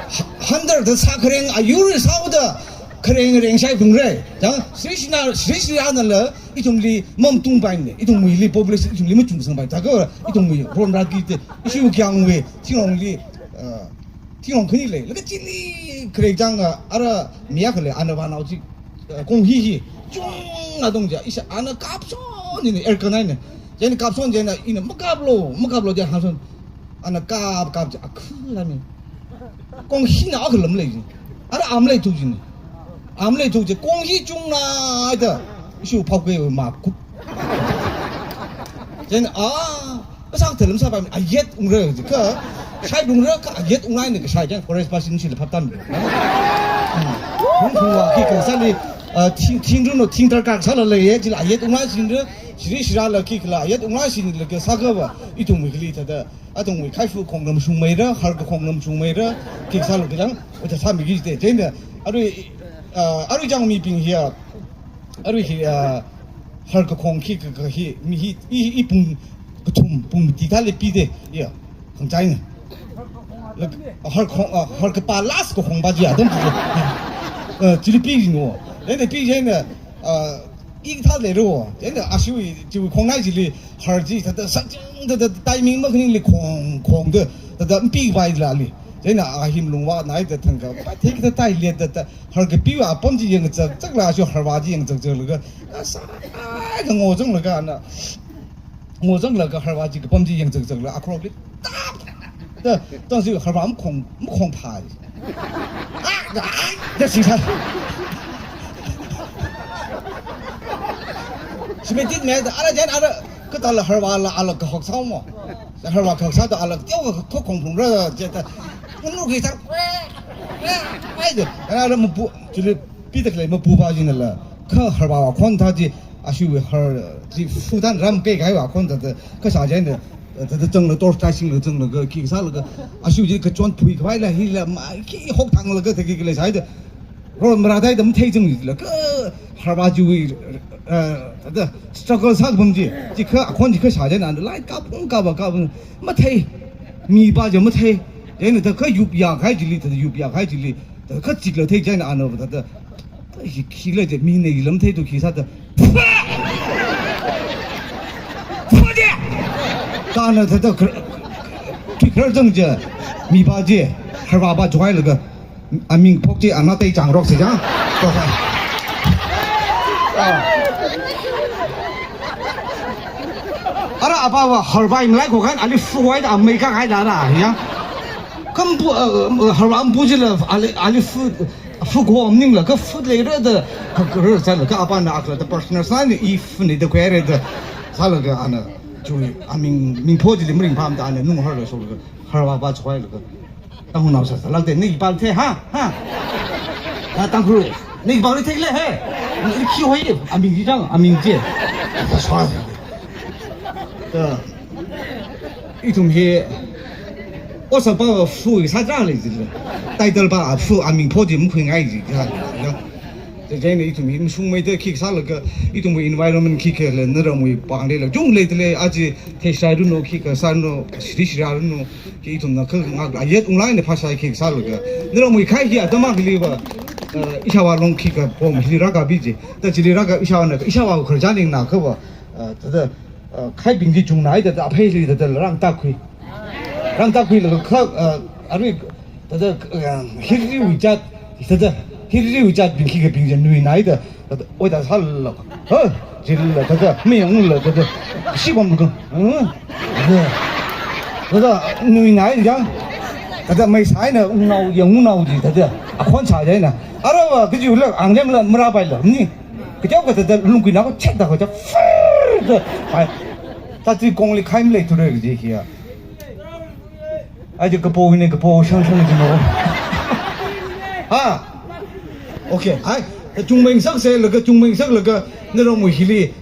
ha-, hundred da sā khareng, ayur sāda khareng reng shaiphungra. Yang, shri shina, shri shina nala, ithumli mamtungpaimana, ithumwuili population, ithumli machungsangpai. Thākha, ithumwui ronra kida, ishi ukyangwui, thinglongli, ah, thinglong khani lei, laga chili khareng chang, ah, ara mi akha lei, ana vānao chi, eh, kong hi hi, chungna tong ja, isha ana kapson ni air kanai ne. Jen kapson jen ina makaplu, makaplu jen hāngson. Ana kap, kap ja, akhula ni. Kong hina akhalam lei ji. Ara am lei tu ji ni. Am lei tu ji, kong hi chungna da. Ishi phao ke ma kup. Jen, ah, Kasang thalam sāpai, ayet ungra, ka, shai ungra, ka ayet ungai ni ka shai jen, forest basin shila phaptam. Hmm. Hung hung wa ki ka sāli, ah, thing, thing runo, thing tarkar sāla lei ye, jila ayet ungai sinra, shiri shira la ki kala, ayet ungai sinla ka sāka ba, ithumwui khili thāda, athumwui khaifu khonglam shungmeira, har ka khonglam shungmeira, ki sāla ka jang, oja sāmi ki te, jen da, arui, ah, arui jang mibing hiya, Arui hi, ah, har kakhong khi ka, ka hi, mi hi, i, i pung kathum, pung mati thāli pida, ya, khangachai na. Lak-, har khong, ah, har kapā last kakhong ba ji ya, dam ji. Ah, chili pi ji no. Then pi ji na, ah, i thāli ro. Then ashiwui, chiwui khongnai chili, har chi thāda sāching thāda timing makhanili khong, khongda, thāda mpi vai lali. Then ahim lungvānai da thangkha, pa thik thāda tai liat da, da, har kapiwui apam chi yangchak, chakla ashiwui harvā chi yangchak chaklaga, asa, ai, ka ngozanglaga na, ngozanglaga harvā chi kapam chi yangchak chakla, akhorli, tap, da, tangsi harvā makhong, makhong phā. Ah, da, ai, da si sa. Simetit me, da, ara jen, ara, Kathāla harvāla ala kahok sāmo. Harvā kahok sāda ala teokha kakhong phungra jida. Unu ki sā. Ai de. Ara mapu, chili pida khalei mapu ba jinala. Kha harvā akhon thā chi, ashiwui har chi futan ram ke kai akhon thāda. Kashā jina. Thāda changla torch tai singla changlaga khi sālaga. Ashiwui chi kachon phui khavai la hila mai khi hok thanglaga thāki khalei sāida. Ro mara dai dam thei chang la ka harvā chiwui, eh, thāda struggle sā pam chi, chikha akhon chikha shā jina ana lai kap ung kap kap mathei, mi pa je mathei, jina thākha yup ya khai chili, thāda yup ya khai chili, thākha chikla thei jina ana thāda, thāda hi, hila je mi ne lam thei tu khi sāda, pha! Pha je! Kana thāda kar-, tui kar jang je, mi pa je, harvā pa choi laga, Aming phok chi ana tei chang rok si jang. To sa. Ah. Ara apa wa harvā imlai ko kan ali fu wai da amei ka hai da ra ya. Kam pu, eh, eh, harvā am pu ji la ali, ali fu, fu ko am ning la ka fu le re da ka, ka re sa la ka apa na ak la da personal sa ni i fu ni da kwe re da. Sa la ka ana chu aming ming pho ji lim ring pam da ana nung har la so la ka harvā pa choi la ka. Tangkhulnao sāsā lak te, ni pal the, ha? Ha? Ha, Tangkhul, ni pal the le, he? Ni khi hoi, aming ji jang, aming ji. Sā. Ta. Ithum hi, osa pa fu sā jang le ji le. Title pa fu aming pho ji mkhui ngai ji, ha. Te jai ni ithum hi mshung mai te khi sā laga, ithum environment khi khe le, naramwui pang le le, jung le te le, aji, te shai ru no, khi ka sā no, shri shri ru no. Khi ithumna kha ngak ayet unglai ne phasai khi sālaga. Naramwui khai hi atam akhali va, eh, ishāvā long khi kapom hili rākapi ji. Ta chili rāka ishāvāna, ishāvā khararchan ning na kha va, eh, thāda, Uh, khaibing chi chungna haida, thāda apheili thāda rāngtākhui. Rāngtākhuilaga kha, uh, arui thāda, uh, hiriwui jat, thāda hiriwui jatbing khikhabing chi nuina haida, thāda oida sālala, ha, jilala thāda, mayangla thāda, shibamlaga, uh, thāda, thāda nuina haida, thāda mei sāhaina, ungnao, yangnaonao chi thāda, akhon sāhaina. Arava kajilaga, anglemla marāpaila, ni. Kateokha thāda lungkuina ko chekda ko cha, fur da, pai. Thāda chi kongli khai maleithura kaji hiya. Aja kapo hina kapo shangshang jino. Ha. Okay, ai. Chungmei ngasakselaga, chungmei ngasaklaga, naramwui hili.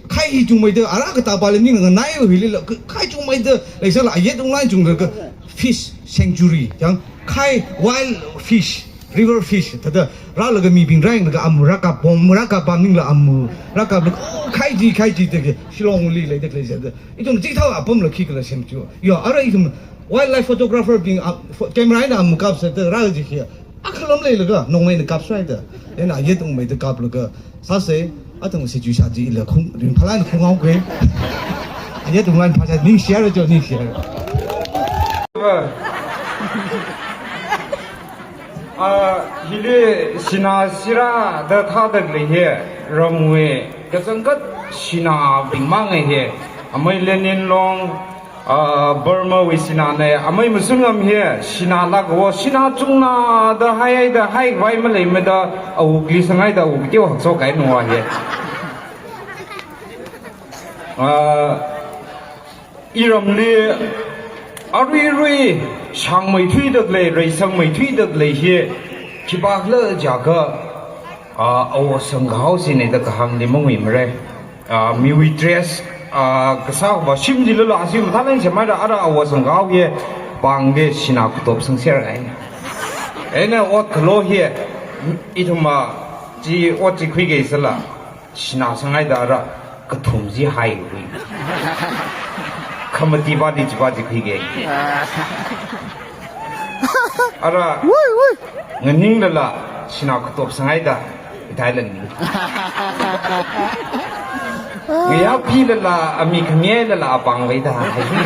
Khai hi chungmeida, ara katāpāli ningnganaiwui hilila, khai chungmeida, leisāla, ayet unglain chunglaga, fish sanctuary, yang, khai wild fish, river fish, thāda, rālaga mibing rāyanglaga amu rākap, bomb rākap, pamningla amu rākaplaga, oh, khai chi, khai chi, thāda, Shillongli leida leisāda. Ithum chithao apamla khikhala semchu. Yo, ara ithum wildlife photographer bing, ah, pho-, camera eina amu kapsāda rā kaji hiya. Akhalam leilaga, nongmeina kapsāhaida. Eina ayet ungmeida kaplaga. Sāsa, athang situation chi ila khung, ringphālāk eina khunghaoga. Ayet unglain phāsā, ningshihaira cho, ningshihaira. Ah, hili sinā sirāda thādalei hi, ramwui kachangkhat sinābing mang hi, amei Lenin Long, ah, Burmawui sināna, amei Musunngam hi, sinā lākva, sinā chungnada haihaida, haikhavai maleimada, awukli sanghaida, awuk teo hakso kahaina hi. Ah, iramli aruirui shāngmeithuidalei, reisangmeithuidalei hi, khipākhala jiakha, ah, awot sangkahao sina da kahāngli manguimara. Ah, miwui dress, ah, kasā khavā shim chilala, shim mathālāk eina semhaira, ara awot sangkahao hi, pāngli sinā katop sangser kahaina. Eina ot khalo hi, ithumva, chi ot chi khuikasāla. Sinā sanghaida ara kathum chi haikhui. Khamati pāli chipā chi khuiki. Ara nganinglala sinā katop sanghaida, ithai lāngning. Ngayā philala ami khangelala apāng vaida haikhui.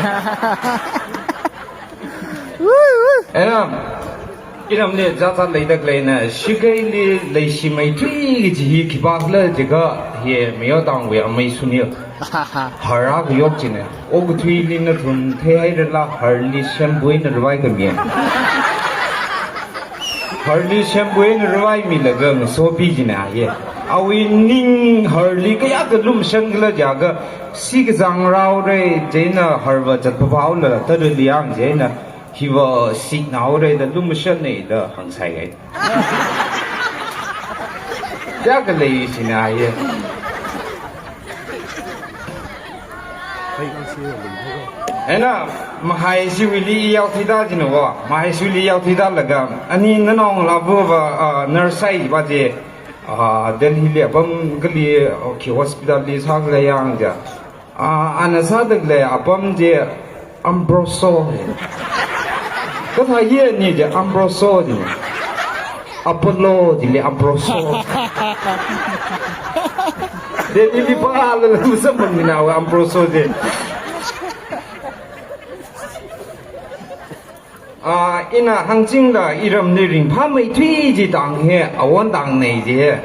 Eina, iramli zāzā leidaleina, shikeili leishimeithui kaji hi khipākhala jiakha hi Mayo Town wui amei Sunil. Har akha yok china. Okathuili nathum theihairala harli shampoo eina ravai khami. Harli shampoo eina ravai milaga ngasopi china hi. Awui ning harli kayākha lumashan khala jiakha, sikazang rāhaora, chieina harva zatpaphaola, tadali yang chieina, hiva siknahaora da lumashanna da hāngsai kahai. Kayākha lei sinā hi. Eina, mahaishiwuili i yaothuida china va, mahaishiwuili yaothuidalaga, ani nanao ngalāva va, ah, nurse sāhaiva chi, ah, Delhili apam kali, okay, hospitalli sākhalei yang ja. Ah, ana sādalei apam chi Ambroso. Kathā hi ani chi Ambroso chi. Apollo chili Ambroso. Delhili pālala masamphangmina wa Ambroso chi. Ah, ina hāngchingda iramli ringphāmeithui kaji tang hi, awon tangnei kaji hi.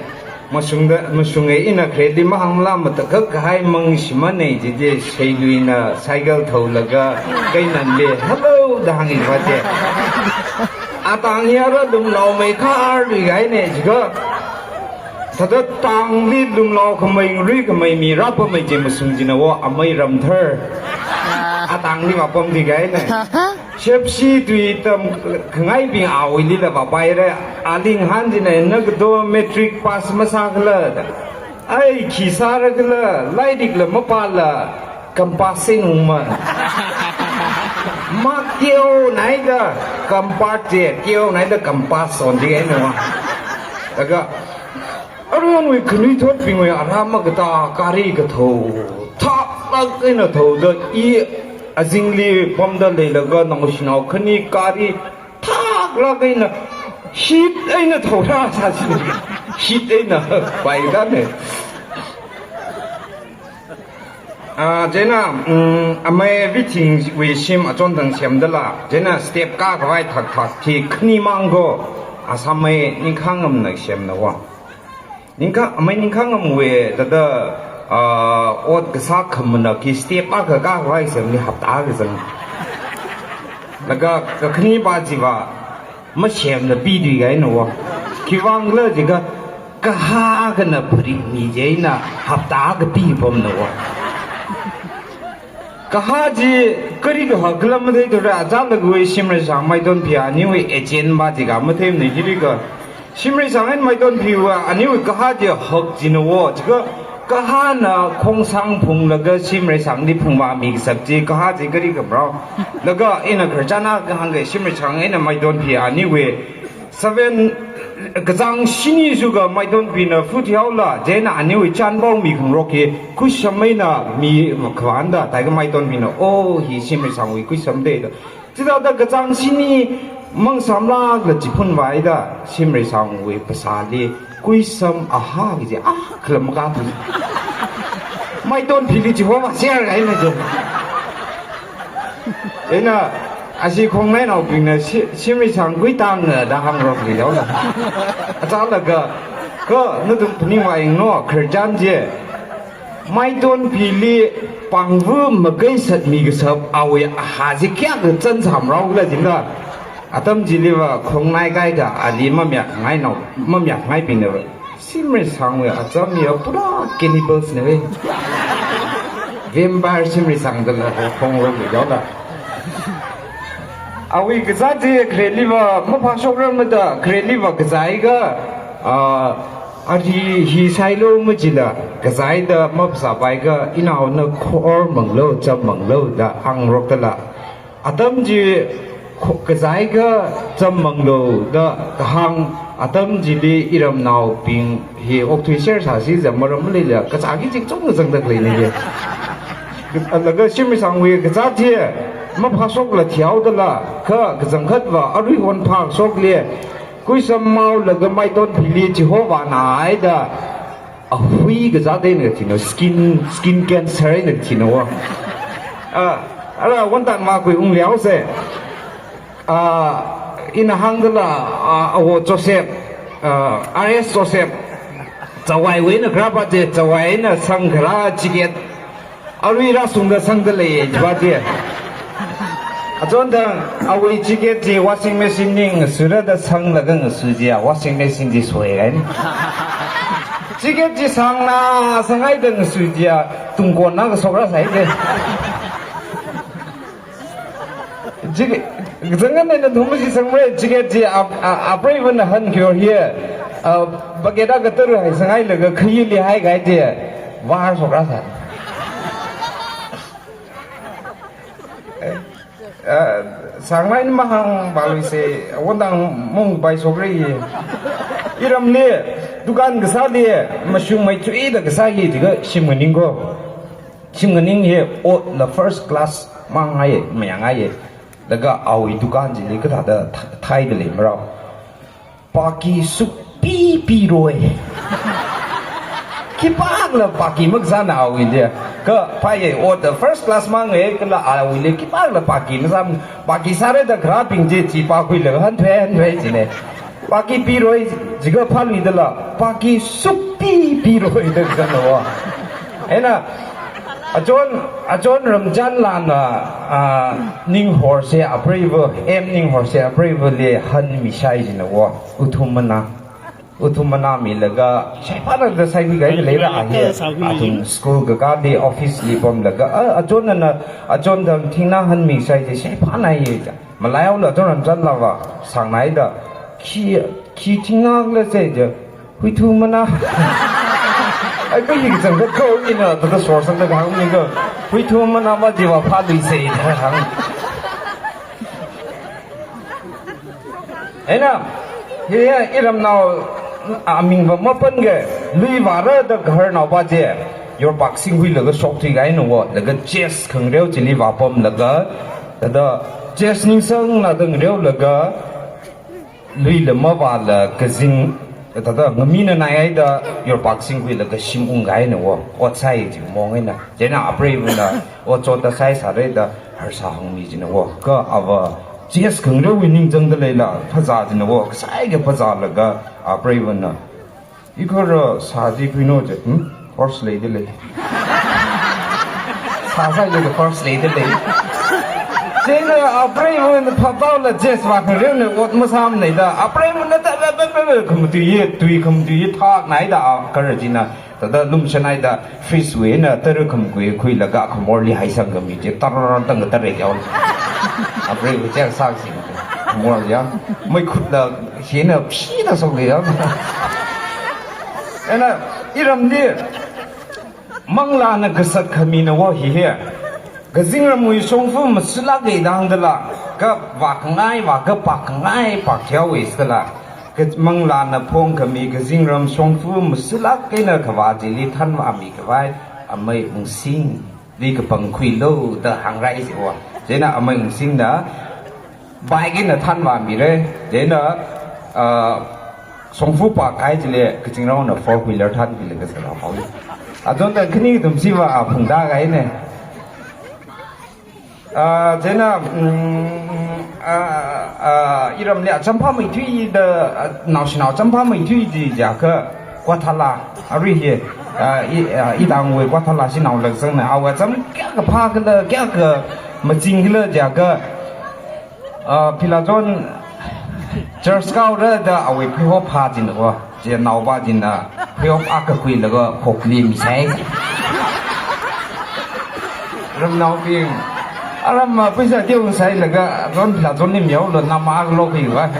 Mashungda, mashunga ina khareli mahāngla matakhak kahai mang shimānnei kaji chi, Seiluina cycle thaolaga, Keinanli, "Hello," da hāngi va chi. Atang hi ara lumlaomei kharli kahaina jiakha. Thāda tangli lumlao khamei, ngaruikhamei mi rāpamei chi mashung china va, amei ramthar. Atangli vāpamki kahaina. Shepshi tui tamkhangaibing awuilila vāpaira, ali ngahān china, "Na kato matric pass masākhala?" da. "Ai, khi sārakhala, lairikla mapāla, compass eina ungma." Mark teonaida compass chi, teonaida compass onki kahaina va. Laga, aruiwui khanuithotbingwui ara makatā gari kathao, thaklāk eina thaoda, i azingli pamda leilaga naoshinao khani gari thaklāk eina, hit eina thaora sāsi. Hit eina, paidane. Ah, chieina, mm, amei Vithingwui shim achon thang semdala, chieina step kakhavai thakthak khi khani mang ko, asāmei Ningkhangamna semna wo. Ningkha-, amei Ningkhangamwui thāda, ah, ot kasā khamana khi step akha kakhavai semli hapta akha zang. Laga kakhani pa chiva, masemla pidui kahaina wo. Khiwuivang khala jiakha, kahā akhana pharingmi chieina hapta akha pipamna wo. Kahā chi kari kahak khala matheithura, achālakhawui Shimreishang Maitonphi aniwui agent pa jiakha matheimana, chieina Shimreishang eina Maitonphiwui aniwui kahā chi hak china wo, jiakha kahāna khongsang phunglaga Shimreishangli phungvāmi kasā chi, kahā chi kari khamarao. Laga ina khararchan akha hāngga, Shimreishang eina Maitonphi aniwui seven, kachāng shini shuka Maitonphina futhi haola, chieina aniwui chanpao mikhangarok hi Kuisam eina mikhavāna da, theiakha Maitonphina, oh, hi Shimreishangwui Kuisam da da. Chithāda kachāng shini mang samlakla chiphun vaida, Shimreishangwui phasāli Kuisam ahā kaji, ah, khalam ka tu. Maitonphili chihova share kahaina chi. Eina, ashi khongnainaobingna Shi-, Shimreishang kuitang da hāngrokli yaola. Achālaga, kha nathum phaningvā yanglu, khararchan chi. Maitonphili pāngva makei sātmi kasā awui ahā chi kayākha chānsam rao khala jila. Atam chiliva khongnai kaida ali mamayākngainao, mamayākngaibingna. Shimreishangwui acham ya pura cannibals na ve. Vampire Shimreishang dala ho khongrokli yaola. Awui kazā chi khareliva maphāshokrar mada, khareliva kazāakha, ah, ari hi sailu majila, kazāda maphasāpai kha inaona khor manglu, cham manglu da hāngrok dala. Atam chi kho-, kazāakha cham manglu da kahāng, atam chili iramnaobing hi okthui share sāsi za maram leila, kazā khi chingchung zangda khaleina ye. Laga Shimreishangwui kazā chi maphāshokla thihaodala, kha kachangkhatva arui hon phāshokli, Kuisam maolaga Maitonphili chihovāna haida, ahui kazā da eina kathina, skin, skin cancer eina kathina wo. Ah, ala wontan makhui ungli haosa. Ah, ina hāngdala, ah, awo Joseph, ah, R S Joseph, Jawaiwui eina kharā pa chi, Jawai eina sangkharā jacket, arui rāshungda sangda lei, chi pa chi. Achon thang, awui jacket chi washing machine li ngasurada sanglaga ngasu jiakha, washing machine chi soi kahaina. Jacket chi sangna, sanghaida ngasu jiakha, tungkonna kashok rāsai chi. Jacket, kazang eina nathum chi sangmara, jacket chi ap-, a-, apreivana hankhayur hi, a, bucket akha tara hai sanghailaga khayuili haikahai chi, vār shok rāsai. Eh, eh, sangmai mahāng baluise, wontan mung bai shokra. Iramli, dukan kasāli, mashungmeithuida kasā hi, jiakha shim nganing ko. Shim nganing hi, otla first class mangai, mayāngai. Laga awui dukan chili kathāda th-, thaida lei marao. Baki sukpi piroi. Khipākhala baki makasāna awuili. Kha phāya, ot first class mangai kala awuili khipākhala baki masā, baki sāra da kharābing chi, chi pakhuilaga hanthei, hanthei china. Baki piroi, jiakha phāluidala, baki sukpi piroi da kasāna wo. Eina, achon, achon Ramchanlana, ah, Ninghorsei apreiva, M Ninghorsei apreivali hanmi shai china wo, uthum mana. Uthum mana milaga, shaiphāna da saikhui kahai leira hi. Athum school kakāli, office li pamlaga, ah, achonna, achon thang thingna hanmi shai chi shaiphāna hi. Malaiaola achon Ramchanla vāsangnaida, khi, khi thingna khala sai chi, huithu mana. Ai, kha hi kachangkhat kho ina, thāda sorsangda kahāngni kha, huithu mana va chiva phāluisei da hāng. Eina, hi, hi, iramnao, amingva mapanga, lui vāra da gaharnao pa chi, yorpak singhuilaga shokthui kahaina wo, laga chest khangareo chili vāpamlaga, thāda chest ningsangna da ngareolaga, luila mavāla kazing, Thāda ngamina naihaida yorpak singkhuilaga shim ungkahaina wo. Ot sāi chi mong eina. Chieina apreivana ot chotda sāi sāra da harsā hāngmi china wo. Kha ava chess khangareo ningchāngda leila phazā china wo. Kasāi kha phazālaga apreivana, "Ikhora sāji khuino," je, "Hmm? Horse leida lei." Sāsāi le horse leida lei. Chieina apreivana phaphaola chess vā khangareona ot masāmana da. Apreivana ta ba ba ba ba khamatui ye, tui khamatui ye thaknai da, kara china. Thāda lumshanai da frisbee eina tara khamakui khuilaga khamorli haisang khami chi tar tang tara yao. Apreiva chess sāsi khamor ya. Meikhutla hina phida sok ya. Eina iramli manglāna kasat khamina wo hi hi. Kazingramwui shongfa masalak eidang dala, kha vākhangai vākha, pākhangai pākhaowa sala. Kha manglāna phongkhami kazingram shongfa masalak eina khavā chili thanvāmi khavai amei Ungsingli kapangkhuilu da hāngrai si wo. Chieina amei Ungsingna bike eina thanvāmira. Chieina, ah, shongfa pākahai chili kazingraona four wheeler thankhuilaga sāra haowa. Achon tangkhani kathumsiva aphungda kahaina. Ah, chieina, mm, ah, ah, iramli acham phāmeithuida, ah, naoshinao acham phāmeithui chi jiakha Kwathala, arui hi, ah, i, ah, itangwui Kwathala shinao lakzangna, awui acham kayākha phākhala, kayākha machingkhala jiakha, ah, Philachon church kaora da awui pheihop phā china wo. Chieina naopā china pheihop akha khuilaga khokli misai. Ramnaobing, aram ma pheisā teongsailaga Ron Philachonli mihaolu, nama akha lokhuiva.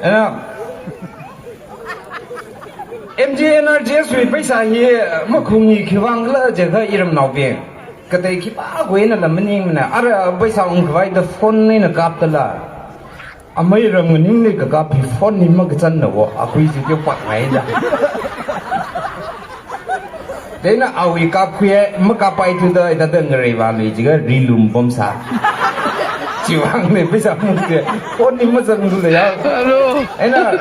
Eina M G N R G S wui pheisā hi makhungi khiwuivang khala jiakha iramnaobing, katei khipākhuinala maningmana. Ara pheisā ungkhavai da phone eina kapdala, amei ram nganingli kakap hi phone hi makachanna wo, akhui chi kyo pakngaida. Chieina awui kapkhui, makappai thuda, ida da ngareivālui jiakha rilum pamsā. Chiwuivangna pheisā mungte phone hi mazanglu ya. Hello. Eina.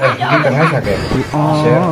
Eh, hili tangai sāke. Share.